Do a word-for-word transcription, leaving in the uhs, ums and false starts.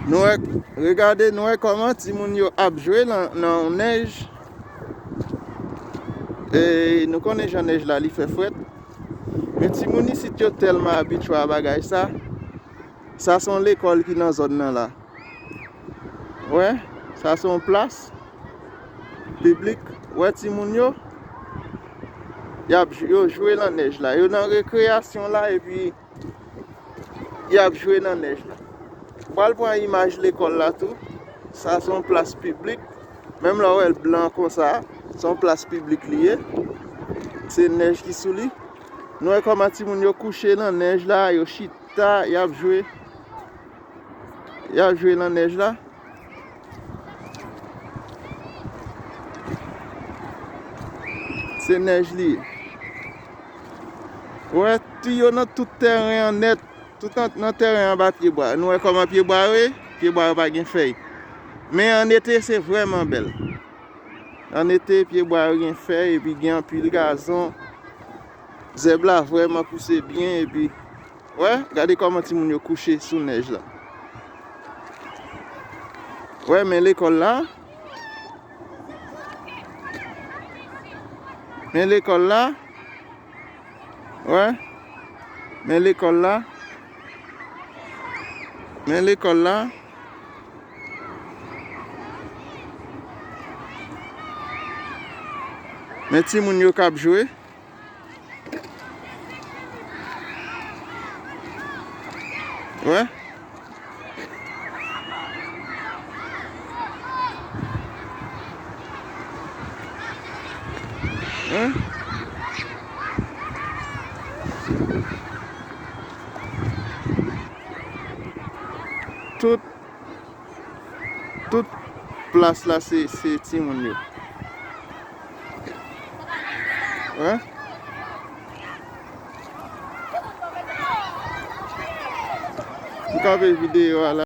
Nou wè, regade, nou wè kòman timoun yo ap jwe nan, nan yon nèj. E nou konnen jan nèj la, li fè frèt. Men timoun isit yo tèlman abitye a bagay sa. Sa se yon lekòl ki nan zòn nan la. Wè, sa se yon plas piblik. Wè timoun yo, y ap, yo jwe nan nèj la. Yo nan rekreyasyon la epi y ap jwe nan nèj la. M pral pran imaj lekòl la tou. Sa se yon plas piblik. Menm lè w wè l blan konsa, se yon plas piblik li ye. Se nèj ki sou li. Nou wè kòman timoun yo kouche nan nèj la, yo chita, y ap jwe. Y ap jwe nan nèj la. Se nèj li ye. Ou wè, tiyo nan tout tèren an nèt. Tout nan, nan tèren anba pyebwa. Nou wè kòman pyebwa yo ye? Pyebwa yo pa gen fèy. Men an ete, se vrèman bèl. An ete, pyebwa yo gen fèy epi gen anpil gazon. Zèb la vrèman pouse byen epi, wè, gade kòman timoun yo kouche sou nèj la. Wè, men lekòl la. Men lekòl la. Wè. Men lekòl la. Men lekòl la. Men timoun yo k ap jwe. Wè. Hein? Tout, tout plas la se, se timoun yo. Wè. M kanpe videyo a la.